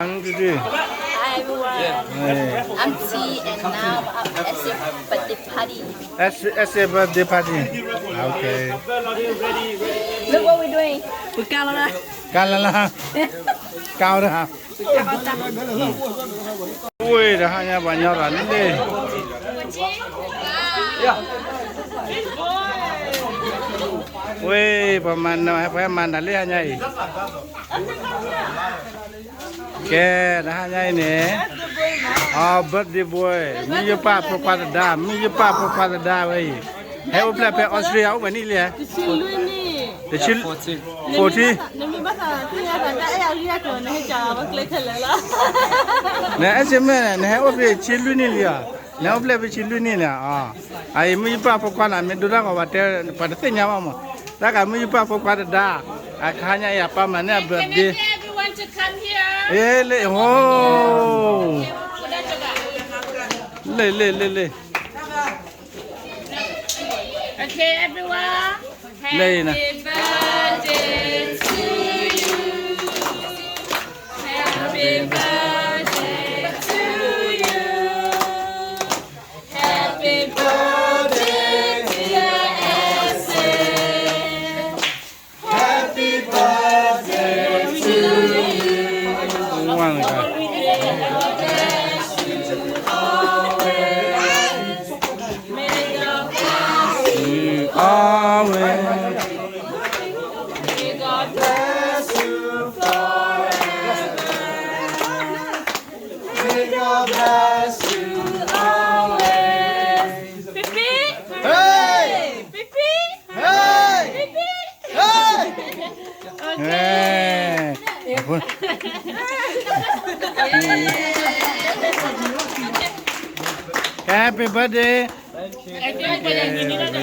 Hi everyone. Hey. I'm T and now I'm S A birthday party. S, S A birthday party. Okay. Look what we're doing. ပကလလ ကလလ ကလလ ဝ့ၢ်တဟါညါပှၤညီရၤလံလ့ၣ် ဝ့ၢ် ပှၤမၤနၢၤ ပှၤမၤနၢၤလၢဟါညါအံၤ ကဲ တဟါညါအံၤန့ၣ် အ birthday boy မုၢ်ယပၢ်ဖိခွါသဒါ မုၢ်ယပၢ်ဖိခွါသဒါဝဲအံၤ ဟဲအိၣ်ဖျဲၣ်ဖဲ Australia အိၣ်ဝဲနံၣ်လံ တဆံ fourteen နအဲၣ်စ့မဲ နဟဲအိၣ်ဖျဲၣ်ဆံလွံၢ်နံၣ်လံဧါ နဟဲအိၣ်ဖျဲၣ်ဖဲဆံလွံၢ်နံၣ်လံဧါ အအံၤ မုၢ်ယပၢ်ဖိခွါန့ၣ် မ့ၢ်ဒိတၢ်ဂီၤဘၣ်တဲ ပှၤတသ့ၣ်ညါဘၣ်မး တၢ်ကးမုၢ်ယပၢ်ဖိခွါသဒါ အခါညါအံၤ အပၢ်မၤန့ၢ်အ birthday လ့ၣ် ဟိ လ့ၣ် လ့ၣ် လ့ၣ် လ့ၣ် Okay, everyone. လ့ၣ်န Happy birthday to you. Happy birthday to you. Happy birthday, dear Essy. Happy birthday to you. May God bless you always. May God bless you always. May God bless you forever. May God bless you always. Pipi? Hey! Pipi? Hey! Pipi? Hey! Okay. Hey! Happy birthday. Thank you. Thank you.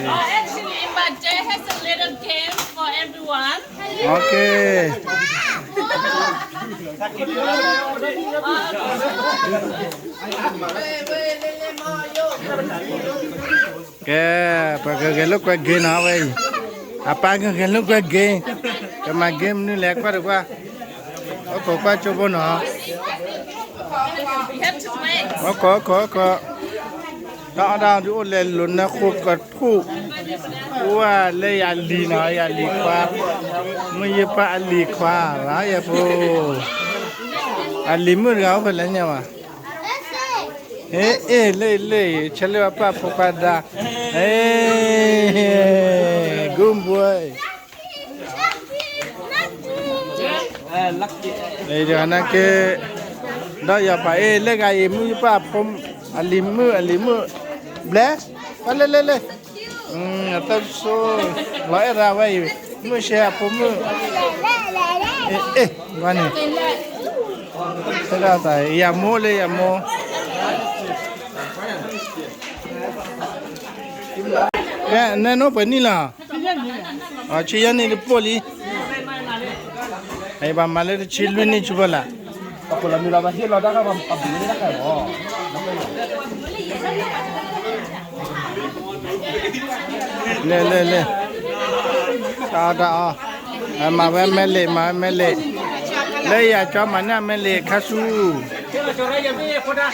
Oh, actually, my dad has a little game for everyone. Okay. ကဲ ပှၤကဂဲၤလိာ်ကွဲ game နီၤဝဲအံၤ အပၢ်ကဂဲၤလိာ်ကွဲ game ကမၤ game မနုၤလဲၣ် ကွၢ်တကွၢ် အိၣ်ခိးကွၢ်ကၠိဖိနီၤ We have to wait. အိၣ်ခိး အိၣ်ခိး အိၣ်ခိး တၢ်အီၣ်တၢ်အီဒုးအိၣ်လဲၤလိာ်နၢ်ဃိကထူၣ် အိၣ်ဝဲလၢယၤလံၤနီၤ ယၤလံၤခွါ မုၢ်ယပၢ်အလံၤခွါ လၢယဖိ အလံၤမုၣ်တဂၤအိၣ်ဖဲလဲၣ်ညါဘၣ် အ့ အ့ လ့ၣ် လ့ၣ် ဆဲးလၢပၢ်ဖိခွါဒါ အ့ good boy လၢနက့ ဒီးယၤပာ်အ့ၣ် လၢဂၤအံၤ မုၢ်ယပၢ်ဖိ အလံၤမုၣ် အလံၤမုၣ် ဘျဲ ပှၤလၢလၢလၢ အသးဆိ လီၤအဲၣ်ဒၣ်ဝဲအံၤ မုၢ်ဆဲးအဖိမုၣ် အ့ၣ် ဝဲန့ၣ် ဆဲးဒၣ်သး ယၤမိၢ်လၢယၤမိၢ် ကဲ နဲနိပှဲၤနံၣ်လီၤ ဆံယဲၢ်နံၣ်တပိၢ်လံ အဘၣ်မၤလၢတဆံလွံၢ်နံၣ်ဆူဖီလာ် လ့ၣ်လ့ၣ်လ့ၣ် တၢ်အီၣ်တၢ်အီ မၤဝဲမဲလ့ၣ် မၤဝဲမဲလ့ၣ် လၢယၤကၠီမၤန့ၢ်မဲလ့ၣ်ခါဆူ တၢ်ဂၤ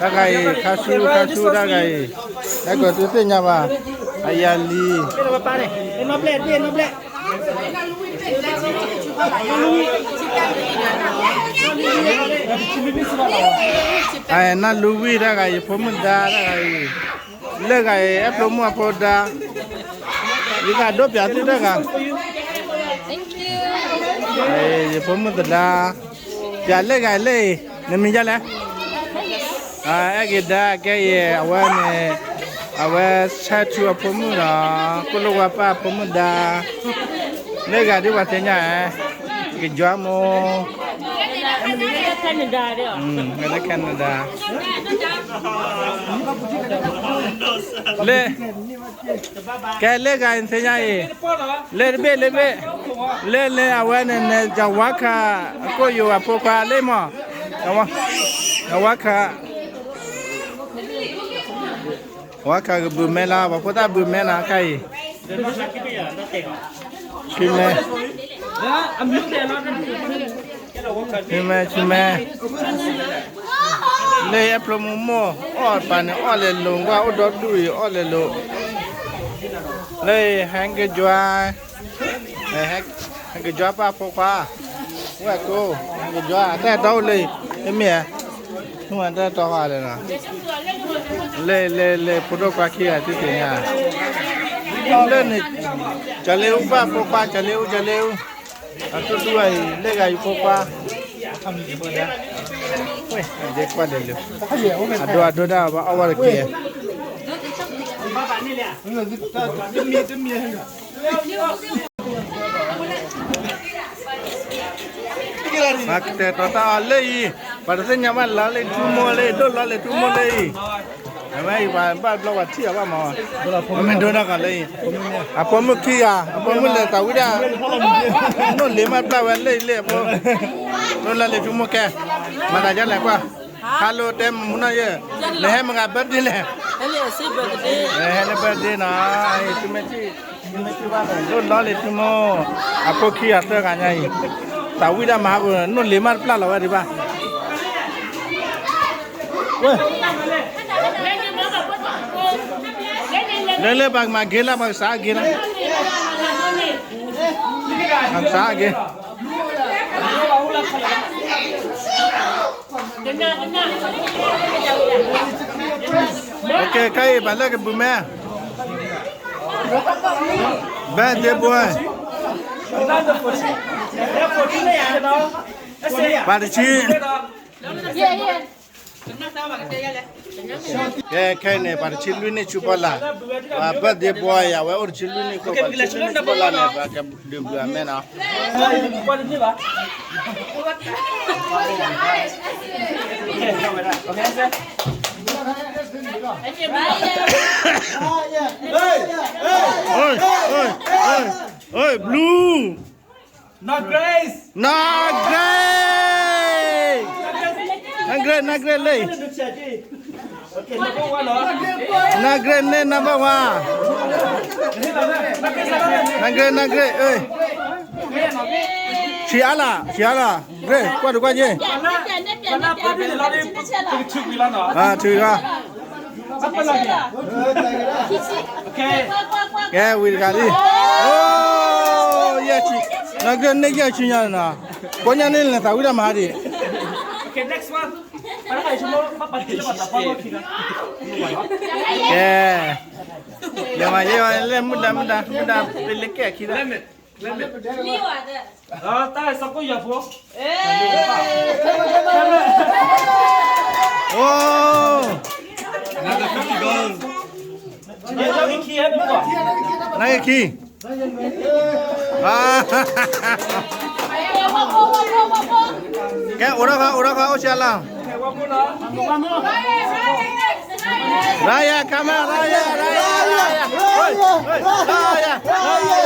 အံၤ ခါဆူ ခါဆူတၢ်ဂၤအံၤ အဲၣ်ကွဲးသုသ့ၣ်ညါဘၣ် အယၤလံၤ အနၢ်လူဝံၣ်တၢ်ဂၤအံၤ ဖိမုၣ်ဒါတၢ်ဂၤအံၤ လၢဂၤအံၤ အဲၣ်ဖျိမုၣ်အဖိဒါ ယကဒိးပျးသုတၢ်ဂၤ ယဖိမုၣ်သဒါ ပျးလၢဂၤအံၤလၢအံၤ နမံၤဒ်လဲၣ် အဲၣ်က့ၤဒါကဲအံၤ အဝဲန့ၣ် အဝဲဆဲးထူအဖိမုၣ်ဒီး ကိၣ်လိၣ်ဝါပၢ်အဖိမုၣ်ဒါ လၢဂၤဒ်ပှၤသ့ၣ်ညါဧါ ကယွၤမိၢ် လၢ Canada လၢ ကဲလၢဂၤအံၤသ့ၣ်ညါအံၤ လၢတဘ့ၣ်လၢဘ့ၣ် လၢလၢအဝဲန့ၣ်န့ၣ် ယဝါခါ အကိၣ်ယိၤအဖိခွါလၢမး ယဝါခါ ဝါခါကဘုးမဲလၢ ပှၤဖိသၣ်ဘုးမဲနၤခါအံၤ ခံမဲ ဆူမဲ ဆူမဲ, လၢအဖျိမူမိၢ် အီၣ်ပာ်န့ၣ် အီၣ်လဲၤလိၤကွၢ် အိၣ်ဒီဒူၣ်အံၤ အီၣ်လဲၤလိၤ, လၢဟဲကယွၤ, ဟဲကယွၤပၢ်ဖိခွါ, ဝဲၢ်ကိ, ဟဲကယွၤ တၢ်အဲၣ်တီအိၣ်လၢအံၤ, တမ့ၢ်ဧါ, မ့ၢ်တၢ်အဲၣ်တီဃီလဲၣ်နီၤ, လၢ လၢ လၢ ဖိဒိၣ်ခွါခံဂၤသုသ့ၣ်ညါ, လၢန့ၣ်, ကၠီၤလ့အူပၢ်ဖိခွါ ကၠီၤလ့အူ ကၠီၤလ့အူ, အတူၢ်တူၢ်အံၤ လၢဂၤအံၤဖိခွါ, ဝဲၢ် ယဲကွၢ်ဒီးလၢ, အဒိ အဒိဒၣ်ဘၣ်အီၣ်ဝဲတက့ၢ် မၤကတဲာ်တီၤတၢ်အီၤလၢအံၤ, ပှၤတသ့ၣ်ညါဘၣ်လီၤလၢထူမိၢ်လၢအံၤ ဒိၣ်လီၤလၢထူမိၢ်လၢအံၤ, အဝဲအံၤပှၤဘၣ်ဘျီပှၤထံၣ်အီၤဘၣ်မး, ပမ့ၢ်ဒိဒၣ်ကီးလၢအံၤ, အဖိမုၣ်ခံဂၤ အဖိမုၣ်လဲၤသးဝံၣ်ဒၣ်, နီၢ်လ့ၤမးပျၢ်ဝဲလၢအံၤလၢအဖိ, ဒိၣ်လီၤလၢထူမိၢ်ကဲ, မၤသးဒ်လဲၣ်ကွၢ်, hello တဲမူနီၢ်ယဲၢ်, နဟဲမတၤ birthday လဲၣ်, ဟဲလၢ birthday နီၤ, သုမ့ၢ်ထံၣ်, သုမ့ၢ်ထံၣ်ဘၣ်န့ၣ် ဒိၣ်လီၤလၢထူမိၢ်, အဖိခံဂၤသၢဂၤညါအံၤ, သးဝံၣ်ဒၣ်မဟါပူၤ နီၢ်လ့ၤမးတပျၢ်လီၤဝဲဒံးဘၣ် ဝဲ, လၢလၢပှၤကမၤဂ့ၤလၢ ပှၤကစးဂ့ၤလၢ, ပှၤကစးဂ့ၤ, ခဲအံၤပှၤလၢကဘုးမဲ, birthday boy, ပှၤတဆံ ကဲ ခဲအံၤန့ၣ် ပှၤတဆံလွံၢ်နံၣ်ဆူဖီလာ်, ပှၤ birthday boy ယၤ အဝဲအိၣ်တဆံလွံၢ်နံၣ်အဃိ ပှၤတဆံလွံၢ်နံၣ်ဆူဖီလာ်န့ၣ် ပှၤကဒုးဘုးအမဲနီၤ. နၢ်ဂရ့ၣ်, နၢ်ဂရ့ၣ်, နၢ်ဂရ့ၣ်လံ, နၢ်ဂရ့ၣ်န့ၣ် number one, နၢ်ဂရ့ၣ်, နၢ်ဂရ့ၣ်, ဆံးအါလၢ်, ဆံးအါလၢ်, ဂရ့ၣ်, ကွၢ်တကွၢ်က့ၤ, ထုးလီၤ, ကဲ ဝံၤတဂၤလံ, အိ, နၢ်ဂရ့ၣ်န့ၣ် ယဲၢ်ဆံညါလီၤနီၤ, ကိးညါန့ၣ် လဲၤသးဝံၣ်တၢ်မၤဒံး, ကဲ, လဲၤမၤယဲၢ်ဝဲလၢမုၢ်ဒါ မုၢ်ဒါ မုၢ်ဒါ ပလ့ကဲအခံလီၤ. တၢ်စကိၣ်ယၤဖိ, အိ, နၢ်ဂ့ၢ်ခံ, ကဲ အိၣ်ဒီးခီ အိၣ်ဒီးခီ အိၣ်ဆံးလီၤ. Raya, come on, Raya, Raya, Raya. Hey, hey, Raya, Raya.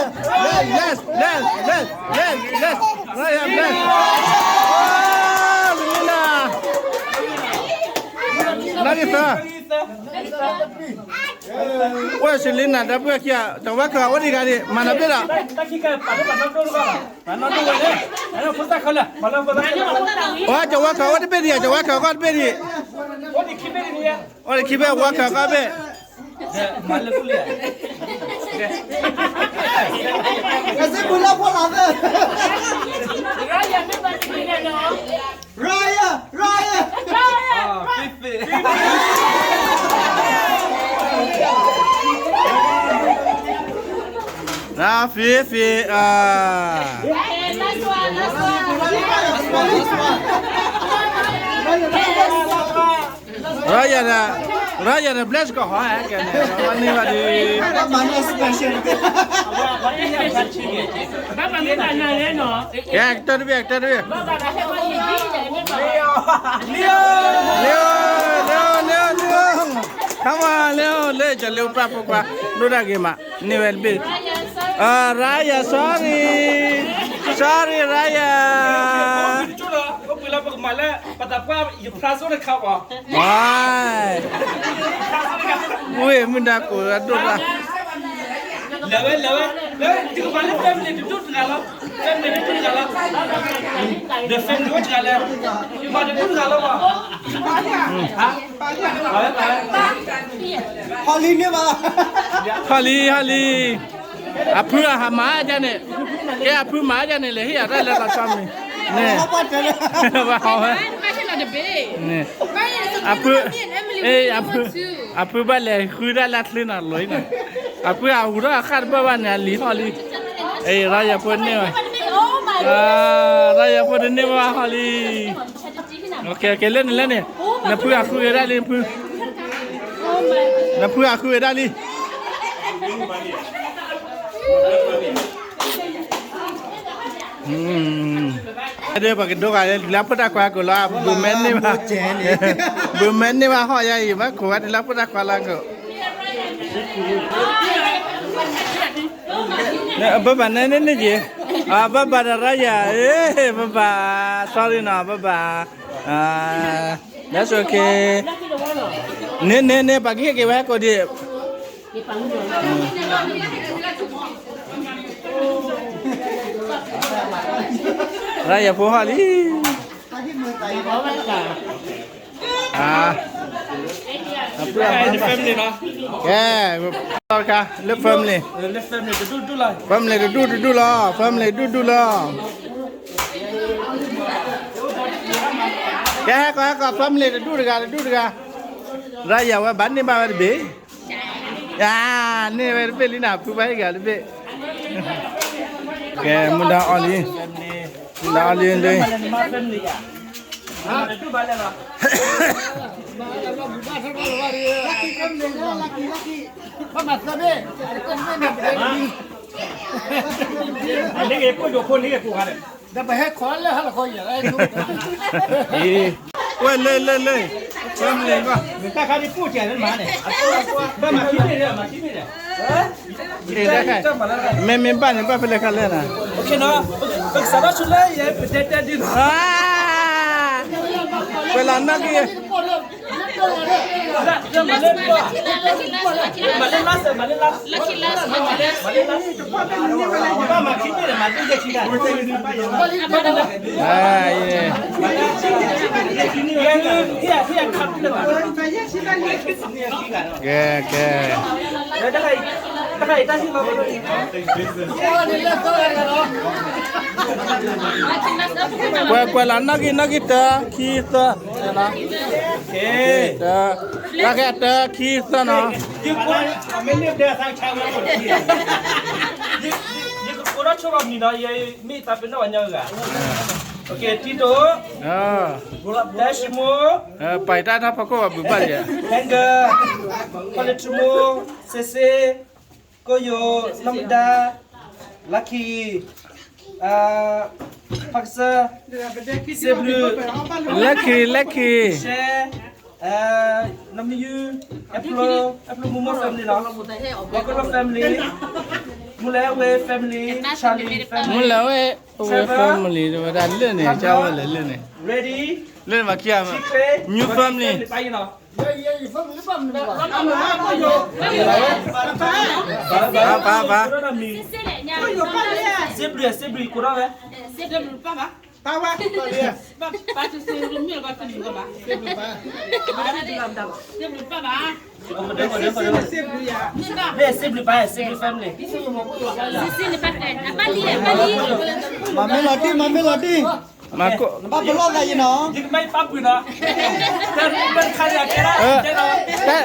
Bless, bless, bless, bless, bless. Raya, bless. Oh, Lina. Lagi, sir. အိၣ်ဆံးလံနၤ ဒီပုၢ်ဝဲၢ်ခံဂၤ, တဝဲခၢးအိၣ်ဒံးဂၤဒံး, မၤနၤဘ့ၣ်ဒီး, အိၣ် တဝဲခၢးအိၣ်တဘ့ၣ်ဒံး, တဝဲခၢးအိၣ်တဘ့ၣ်ဒံး, အိၣ်ခံဘ့ၣ်, ဝဲခၢးခီဘ့ၣ်. နဖံဖံ, ရၤယၤဒီး bless ကဟီ, ကဲန့ၣ် မၤန့ၢ်ဘၣ်ဒုး, ကဲ ကတၢၢ်တဘ့ၣ် ကတၢၢ်တဘ့ၣ်, လၢ လၢ လၢ လၢ come on လၢ လၢ ကၠီၤလ့အူပၢ်ဖိခွါ ဒိၣ်တၢ်ဂ့ၤမး န့ၢ်ဝဲတဘ့ၣ်, ရၤယၤ sorry, sorry ရၤယၤ. ဝဲ, မုၢ်ဒါကိးအဒိၣ်တၢ်, လံ လဲၤဝဲ လဲၤဝဲ လဲၤဝဲ တကမၤလၢ family တဒူၣ်တဂၤလီၤ family တဒူၣ်တဂၤလီၤ ဒီး family အိၣ်တဂၤလဲၣ် မၤတဒူၣ်တဂၤလီၤဘၣ် ဟါ ဟီလံန့ၣ်ဘၣ် ဟီလံ ဟီလံ အဖုအဟးမၤဒ်န့ၣ် ကဲအဖုမၤဒ်န့ၣ် လဲၤဟ့ၣ်ယၤတၢ်လၢသးစီမံၤ န့ၣ် ဘၣ်ဟီဝဲ န့ၣ် အဖု အဖု အဖုဘၣ်လဲၤဃုတၢ်လၢချ့နီၤလီၤနီၤ အဖုအဟူထီၣ်အခၣ်တဘၣ်ဘၣ်န့ၣ် အလံၤဟီလံ အ့ ရၤယၤဖိန့ၢ်ဝဲ ရၤယၤဖိတန့ၢ်ဘၣ်ဟီလံ ကဲ ကဲ လၢန့ၣ် လၢန့ၣ် နဖုအဃုဝဲဒၣ်လံ နဖု နဖုအဃုဝဲဒၣ်လံ ဒီးပကဒိဂၤလၢလၢဖိတၢ်ခွါကိးလီၤ ဘုမဲန့ၢ်ဘၣ် ဘုမဲန့ၢ်ဘၣ်ဟီၣ်ယါအံၤ ဘၣ်ခိးဝဲဒၣ်လၢဖိတၢ်ခွါလၢကိး ဘၣ်ဘၣ်နဲန့ၣ်န့ၣ်က့ၤ ဘၣ်ဘၣ်ဒီးရါယၤ ဘၣ်ဘၣ် sorry နီၤ ဘၣ်ဘၣ် that's okay န့ၣ်န့ၣ်န့ၣ် ပကဟ့ၣ်က့ၤဝဲဟဲကိးဒံး ရါယၤဖိဟီၣ်လံ အ family နီၤ ကဲ လၢ family လၢ family တဒူၣ်ဒူၣ်လီၤ family တဒူၣ်တဒူၣ်လီၤ family ဒူၣ်ဒူၣ်လီၤ ကဲ ဟဲကီး ဟဲကီး family တဒူၣ်တဂၤ တဒူၣ်တဂၤ ရါယၤဝဲ ဘၣ်န့ၢ်ဘၣ်ဝဲတဘ့ၣ် ယၤ န့ၢ်ဝဲတဘ့ၣ်လံနၤ ဖုဘၣ်ဟ့ၣ်ဂၤတဘ့ၣ် ကဲ မူဒါအီၤလံ မူဒါအီၤလံလံ ဝဲလၢလၢလၢ family ဘၣ် မ့မ့ၢ်ဘၣ်န့ၣ် ဘၣ်ဖဲလဲၣ်ခါလဲၣ်နၤ ကွဲးလီၤနီၣ်ဂံၢ် ကဲ ကဲ ကွဲး ကွဲးလီၤနီၣ်ဂံၢ် နီၣ်ဂံၢ်တၢ ခံ သၢ တၢ်ခဲတၢ ခံ သၢနီၤ ယကကိးထီၣ်ဆိဘၣ်မံၤနီၤ ယမ့ၢ်သးပ့ၤနီၣ်ပှၤညီဂၤ တံတိ တၢ်ၡမူ ပာ်တၢ်တၢ်ဖီခိၣ်ဘၣ် ဘုးဘၣ်ယဲ ဟဲကၢ ဖီလ့ထမူ စ့စ့ ကိယိၤ နီၢ်မဒါ လါခီ ဖါကစၢၢ် စ့ဘျုး လါခီ လါခီ ရှဲ နီၢ်မံယု အဲဖျိ အဲဖျိမူမိၢ် family နီၤ ဘီကရိ family မူလၢဝဲ family Charlie family မူလၢဝဲ family တဝဲဒၣ်လၢန့ၣ် ကဝဲလဲၣ်လၢန့ၣ် ready လၢန့ၣ်မၤခံဂၤ new family ပၢ်ပၢ်ပၢ် စ့ဘျုး စ့ဘျုး ကိးထီၣ်ဝဲ ပၢ်ဝဲ မ့ၢ်စ့ဘျုးပၢ် စ့ဘျုး family မၤမ့ၢ်လီၤတံၢ် မၤမ့ၢ်လီၤတံၢ် မၤကိး နဘၣ်ပလီၢ်သးယံၤနီၤ ယကမၤပၢ်ပှ့ၤနီၤ တၢ်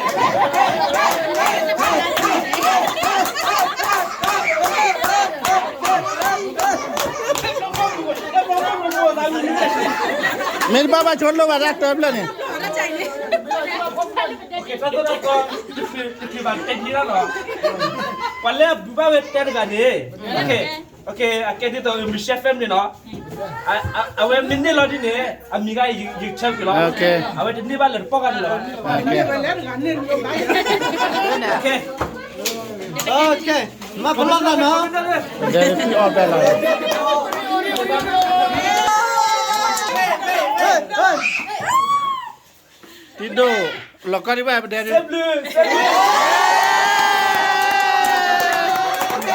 မ့ၢ်တဘၣ်ဘၣ်ဆိလိၣ်ဘၣ်တၢ်တၢ်ဖျၢၣ်န့ၣ် တဘၣ်တဲဒ်လီၤ ပှၤလၢအဘုးဘၣ်ဝဲတဲတဂၤန့ၣ် အကဲဒ်သိး Michelle family နီၤ အဝဲမ့ၢ်န့ၢ်လီၤဒ်န့ၣ် အမံၤဂၤယဆၢကွံာ်လီၤ အဝဲတန့ၢ်ဘၣ်လၢတပီၢ်ဂၤန့ၣ်လီၤ မၤပလီၢ်သးနီၤ တံဒိၣ် လီၤကီဒံးဘၣ်ပဒဲဒုး စ့ဘျုး စ့ဘျုး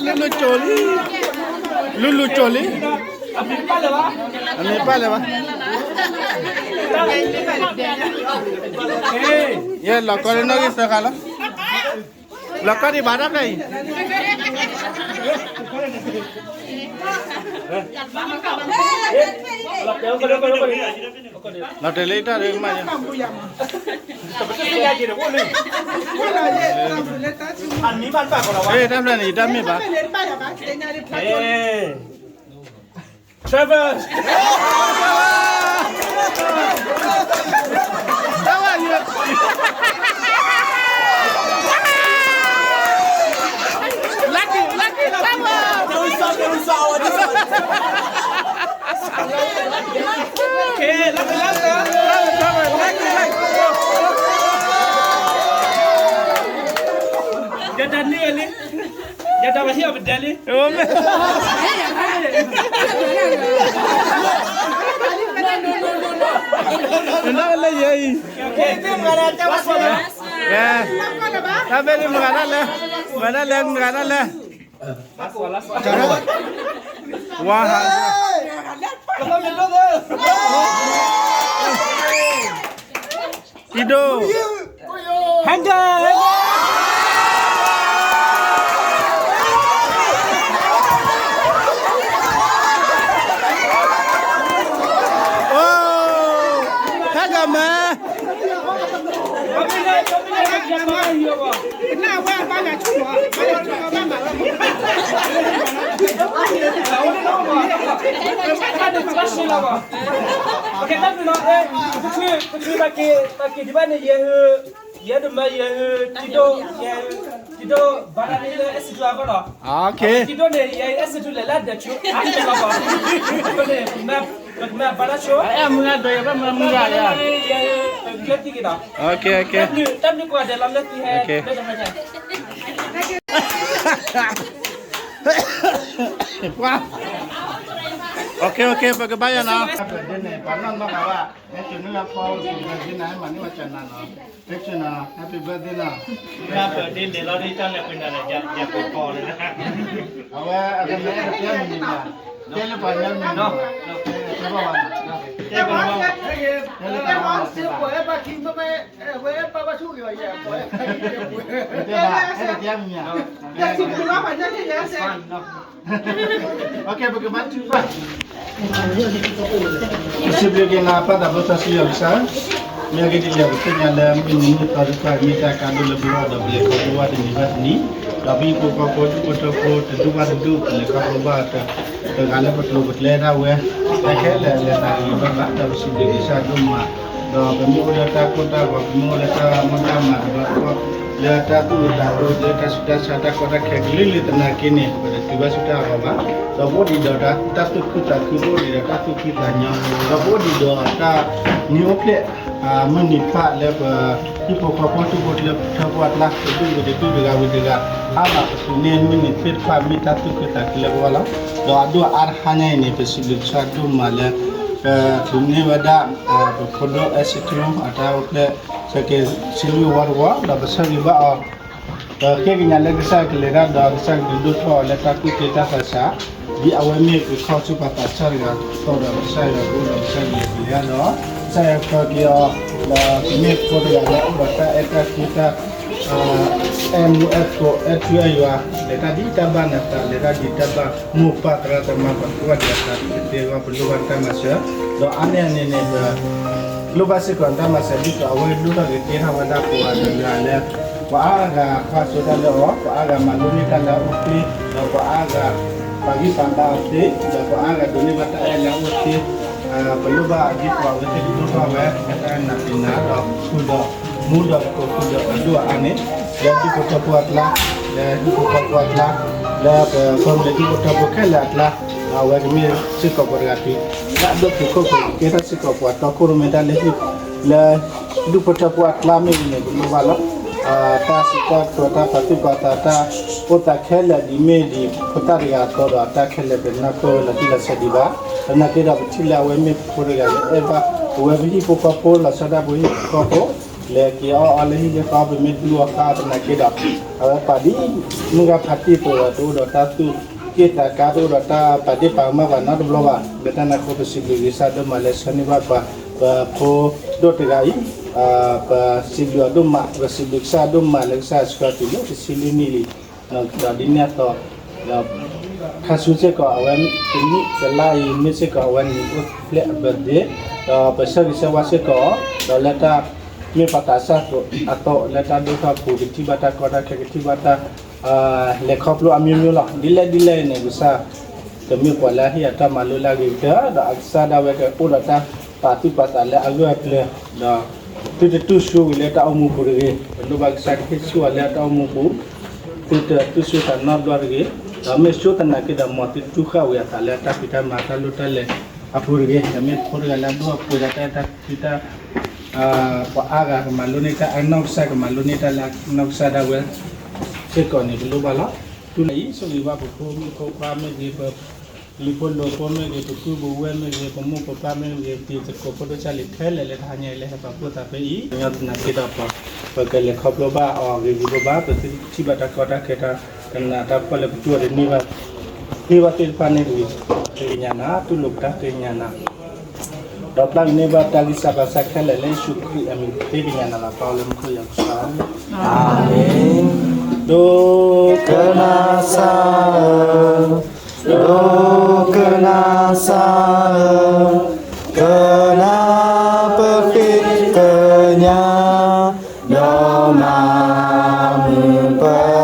လူလူကၠိလံ, လူလူကၠိလံ, အမ့ၢ်ပၢ်လၢၤဘၣ်, ယဲလီၤကီၢ်လၢနီၣ်ဂံၢ်သၢခါလီၤ, လီၤကီၢ်ဒံးဘၣ်တၢ်ဖျၢၣ်အံၤ, လီၤတဲာ်လၢတၢ်ဒ်မး, တၢ်ဖျၢၣ်န့ၣ် ယတၢ်မ့ၢ်ဘၣ်, Travel. ယတၢ်န့ၢ်ဝဲလံ, ယတၢ်ဘၣ်ဟ့ၣ်အီၤပဒဲလံ, နလၢယဲအံၤ, တၢ်ဖဲန့ၣ်မၤတၢ်လဲၣ်, မၤတၢ်လဲၣ်, မၤတၢ်လဲၣ်, ဝါဟး တံဒိၣ်, ဟဲဒၣ်, အိ, ဟဲဂၤမး ပက့ၤဒံးဘၣ်န့ၣ် ယဲ, ယဲဒိးမၤယဲ, တံဒိၣ်, ယဲ, တံဒိၣ်ဘါတၢ်န့ၣ်လၢ အဲၣ်စ့ဒူအဂီၢ်လီၤ, တံဒိၣ်န့ၣ် ယဲ အဲၣ်စ့ဒူလဲၤလၢဒၢးဆူအါတလီၤဘၣ်, အဃိန့ၣ် ပကမၤဘါတၢ်ဆိ, ယဲ, ပကျၢၢ်တံၢ်က့ၤဒီး, တၢ်ဘျုးကိးဂၤဒဲးလီၤလၢသုဟဲ, လၢတဟဲညါ ပှၤ, ပကဘါယၤနီၤ, ပှၤနီၢ်နီၢ်ဘၣ်ဘၣ်, ဟဲတုၤနုၢ်လၢဖီအိၣ် Happy birthday နၤ, မၤန့ၢ်ဝဲကနၤနီၤ, ဟဲတုၤနီၤ Happy birthday နီၤ, လၢ birthday န့ၣ်လီၤဒ်တၢ်လဲၤပှ့ၤနၤလဲၣ်, ယၤပှ့ၤကီးလၢ, အဝဲအကမ့ၢ်အဲၣ်ဒိးတဲမံၤန့ၣ်, တဲလၢပှၤလၢမံၤန့ၣ်, တဲဘၣ်ဘၣ်, တဲဘၣ်, တဲလၢပှၤလၢမံၤ, တဲဘၣ်, အဲၣ်ဒိးတဲမံၤန့ၣ်, ပကဘါထုကဖၣ်, ပစံးဘျုးက့ၤနၤ ပၢ်သးဘိစီဆှံယွၤကစၢ်, မ့ၢ်အဂ့ၢ်ဒ်လဲၣ် ပသ့ၣ်ညါလၢမုၢ်နံၤမုၢ်သီတဖၣ် မ့ၢ်တၢ်ကါဒိၣ်လၢပဂီၢ်ဒီး ပလဲၤခီဖျိဘၣ်တနံၤဘၣ်တနံၤ, ဒီးပဟံၣ်ဖိဃီဖိ ဒူၣ်ဖိထၢဖိ တဒူၣ်ဘၣ်တဒူၣ် ပလဲၤခီဖျိဘၣ်တဂၤလၢပကျိၤပကျဲဒၣ်ဝဲ, တၢ်ခဲလၢာ်လဲၤသးဂ့ၤဘၣ်ဘၣ် ဒီးပစံးဘျုးကစၢ်ဒိၣ်မး, ဒီးပမ့ၢ်အိၣ်လၢတၢ်ကိၢ်တၢ်ဂီၤ ပမ့ၢ်အိၣ်လၢတၢ်မူတၢ်မၤတဘျီဃီ လၢတၢ်သူၣ်အုးသးအုး လၢတၢ်ဆူးတၢ်ဆါ တၢ်ကီတၢ်ခဲကလုာ်ကလုာ်သနာ်က့န့ၣ် ပတတုၤဘၣ်ဆူတၢ်အဂီၢ်ဘၣ်, ဒီးပအိၣ်ဒံးဒီးတၢ်သူၣ်ခုသးခု ပအိၣ်ဒံးဒီးတၢ်သူၣ်ဖှံသးညီ, ဒီးပအိၣ်ဒံးဒီးတၢ်နံၤအိၣ်ဖျဲၣ် မုၢ်နံၤဖးလၢပဟံၣ်ဖိဃီဖိ ဒူၣ်ဖိထၢဖိအကျါ တဒူၣ်ဝံၤတဒူၣ် တဂၤဝံၤတဂၤ အါမး ပတုၤန့ၢ်မုၢ်နံၤသ့ၣ်တဖၣ် မ့ၢ်တၢ်သူၣ်ခုသးခုလၢပဂီၢ်လီၤ. ဒီးအဒိၣ်အအါတဟါညါအံၤန့ၣ် ပစံးဘျုးကစၢ်ဒိၣ်မးလၢ ပတုၤန့ၢ်ဝဲဒၣ် ပဖိဒိၣ်အဲၣ်စ့ထရူ အတၢ်အိၣ်ဖျဲၣ် ဆဲးကဲးဆံလွံၢ်ဝီတဝီ ဒီးပဆၢဂ့ၤဘၣ်အီၤ ဒီးဃ့ကညးလၢကစၢ်ကလဲၤတၢ်ဒီး ကစၢ်ကဒုးဒိၣ်ထီၣ်အီၤလၢတၢ်ကူၣ်သ့တၢ်သးစၢ်, ဒ်အဝဲမ့ၢ်ကခီဆူပှၤသးစၢ်တဂၤအသိးဒီး ကစၢ်ယွၤကအိၣ်ဒီးကစၢ်ကလဲၤကလဲၤတၢ်ဒီး ကစၢ်ယွၤကပၢက့ၤအီၤ, ဒီးကမ့ၢ်ဖိတဂၤလၢအအိၣ်ဒီးတၢ်အဲၣ်တၢ်ကွံတၢ် အဲၣ်မူအဲၣ်ဖိး အဲၣ်ထူအဲၣ်ယွၤ လဲၤတၢ်ဒ်တၢ်ဘၣ်နသး လဲၤတၢ်ဒ်တၢ်ဘၣ်မိၢ်ပၢ်သရၣ်သမါပှၤကိးဂၤဒဲးအသး ပတဲအဂီၢ် ပလိၣ်ဘၣ်တၢ်မၤစၢၤ, ဒီးအါန့ၢ်အန့ၣ်န့ၣ် ပလိၣ်ဘၣ်စ့ၢ်ကီးတၢ်မၤစၢၤ ဒ်သိးအဝဲဒိၣ်ထီၣ်က့ၤကဲထီၣ်ဝဲဒၣ်ပှၤတဂၤလၢ ပှၤအါဂၤကွၢ်စိတၢ်လၢအီၤ, ပှၤအါဂၤမၤလိန့ၢ်တၢ်လၢအအိၣ်သ့, ဒီးပှၤအါဂၤ ပာ်ဂံၢ်ပာ်ဘါအီၤသ့, ဒီးပှၤအါဂၤဒိးန့ၢ်ဘၣ်တၢ်အဲၣ်လၢအအိၣ်သ့, ပလိၣ်ဘၣ်ဒ်သိးအဝဲသ့ၣ်ကဒိၣ်ထီၣ်ဝဲ တၢ်နာ်က့ၤနၤဒီးဃုာ်ဒီး မူဒီးသကိးဃုာ်ဒီးအဒိၣ်အအါန့ၣ်, လၢဒူၣ်ဖိထၢဖိအကျါ, လၢဟံၣ်ဖိဃီဖိအကျါ, လၢပကီၢ်သူလ့ၤဒူၣ်ဖိထၢဖိခဲလၢာ်အကျါ, ဒီးအဝဲကမ့ၢ်စ့ၢ်ကီးပှၤတဂၤတုၤ လၢအဒိၣ်တုာ်ခိၣ်ပူၤ ကဲထီၣ်စ့ၢ်ကီးပှၤတီခိၣ်ရိၣ်မဲတၢ်လၢဟံၣ်, လၢ ဒူၣ်ဖိထၢဖိအကျါမ့ၢ်ဂ့ၤန့ၣ် ပလိၣ်ဘၣ်လီၤ. တၢ်စံးတၢ်ကတိၤ တၢ်ပာ်သူၣ်ပာ်သး တၢ်အိၣ်သးခဲလၢာ်ဒ်မ့ၢ်ဒ်ဖိသၣ်တဂၤအသိးဒီး တၢ်ခဲလၢာ်ပနၢ်ပၢၢ်ဝဲလီၤတံၢ်လီၤဆဲးဒံးဘၣ်. သနာ်က့ဒီး ပထံၣ်လၢအဝဲမ့ၢ်ဖိတဂၤလၢအဲၣ်ဘၣ် ပဝဲပဟံၣ်ဖိဃီဖိ လီၤဆီဒၣ်ပဝဲဟံၣ်ဖိဃီဖိ လဲၤက့ၤအီၣ်အီလၢဟံၣ်လၢဃီ ပမ့ၢ်တူၢ်အီၣ်ဃာ်သနာ်က့ဒီး အဝဲပာ်ဒ်မုၢ်ဂၤဖးတံၢ်သိးဒီး တအိၣ်ဒီးတၢ်သူၣ်က့ၣ်သးကါ တအိၣ်ဒီးတၢ်ပာ်ဒ့ၣ်ပာ်ကမၣ်ပှၤနီတဘျီဘၣ်. လၢတၢ်န့ၣ်အဃိ ပစံးဘျုးကစၢ်ဒိၣ်မးလၢဆၢန့ၢ်ဘၣ်ပှၤ ပဖိဒိၣ်တဂၤအံၤ ပစံးဘျုးအီၤဒိၣ်မး ပစံးဘျုးကစၢ်ဒိၣ်မးလၢကစၢ်ယ့ၣ်ၡူးခရံာ်တုၤလၢတဆံလွံၢ်နံၣ်လံ. ဒီးဒ်န့ၣ်အသိး ဒီး ခါဆူစ့ၢ်ကီး အဝဲတနံၣ်တလါအံၤ မ့ၢ်စ့ၢ်ကီးအဝဲန့ၣ်အိၣ်ဖျဲၣ်အ birthday ဒီးပဆၢဂ့ၤဆၢဝါစ့ၢ်ကီးအီၤ ဒီးလၢတၢ်မ့ၢ်ပှၤသးစၢ်အသိး လၢတၢ်ဒိၣ်ထီၣ်အပူၤ ကထံၣ်ဘၣ်တၢ်ကီတၢ်ခဲ ကထံၣ်ဘၣ်တၢ် လဲၤခီဖျိအမျိုးမျိုးလီၤ. ဒ်လဲၣ်ဒ်လဲၣ်အံၤန့ၣ် ကစၢ် ကမ့ၢ်ပှၤလၢအဟ့ၣ်အတၢ်မၤလိလၢအဂ့ၤကတၢၢ် ဒီးအကစၢ်ဒၣ်ဝဲကအိၣ်ဒီးတၢ်ပာ်သူၣ်ပာ်သးလၢအဂၢၢ်အကျၢၤ ဒီး သုတတူၢ်ဆိဝံၤလၢတၢ်အိၣ်မူပူၤတဂ့ၤ. ပလိၣ်ဘၣ်ကစၢ်ကဟ့ၣ်ဆူၣ်အီၤလၢတၢ်အိၣ်မူပူၤ သုတတူၢ်ဆိသးနီတဘျီတဂ့ၤ. ဒီးမ့ၢ်ဆိသနာ်က့ဒီး မ်သုတူၢ်ဃာ်ဝံၤအသးလၢတၢ်ဖံးတၢ်မၤတၢ်လိၣ်တၢ်လဲၤအပူၤတဂ့ၤ. ဒီးမ့ၢ်ဖိတဂၤလၢအဒိၣ်အပှ့ၤဒီးတၢ်အဲၣ်တၢ်ကွံတၢ် ပှၤအါဂၤကမၤလိန့ၢ်တၢ်အနီၢ်ကစၢ် ကမၤလိန့ၢ်တၢ်လၢအနီၢ်ကစၢ်ဒၣ်ဝဲ စ့ၢ်ကီးန့ၣ် ပလိၣ်ဘၣ်လီၤ. တုၤလၢအံၤ ဆိၣ်ဂ့ၤဘၣ်ပဖိမုၣ်ဖိခွါမ့ၢ်ဂ့ၤ ပလံၤဖိလိၤဖိမ့ၢ်ဂ့ၤ ပပုၢ်ပဝဲၢ်မ့ၢ်ဂ့ၤ ပမိၢ်ပပၢ်မ့ၢ်ဂ့ၤ တံၤသကိးဖိဒိၣ်စၢ်လံၤခဲလၢာ်လၢတဟါညါအံၤလၢဟဲပာ်ဖှိၣ်သးဖဲအံၤ ကညီသနာ်က့ဒီး ပကလဲၤခီဖျိဘၣ်အီၤဂ့ၤဂ့ၤဘၣ်ဘၣ် ပသုထံၣ်ဘၣ်တၢ်ကီတၢ်ခဲတၢ် ကနၣ်တၢ်ဖှီၣ်လၢပတူၢ်အီၤတန့ၢ်ဘၣ် န့ၢ်ဘၣ်သ့ၣ်တဖၣ်န့ၣ်တဂ့ၤ ဃ့ကညးနၤ တူၢ်လိာ်ပတၢ်ဃ့ကညးနၤ ဒီးပျၢ်ကန့ၢ်ဘၣ်တၢ်ဂံၢ်စၢ်ဘါစၢ်ခဲလၢာ်လၢယ့ၣ်ၡူးခရံာ်အမံၤ ဃ့ကညးနၤလီၤ ပၢ်အိၣ်လၢမူခိၣ်ယွၤကစၢ်ဧၢ အၤမ့ၣ် ဒိကနၣ်စၢ်ဧၢ ဒိကနၣ်စၢ်ဧၢ ကနၣ်ပဃ့ကညး ဒီးမၤမုာ်ပ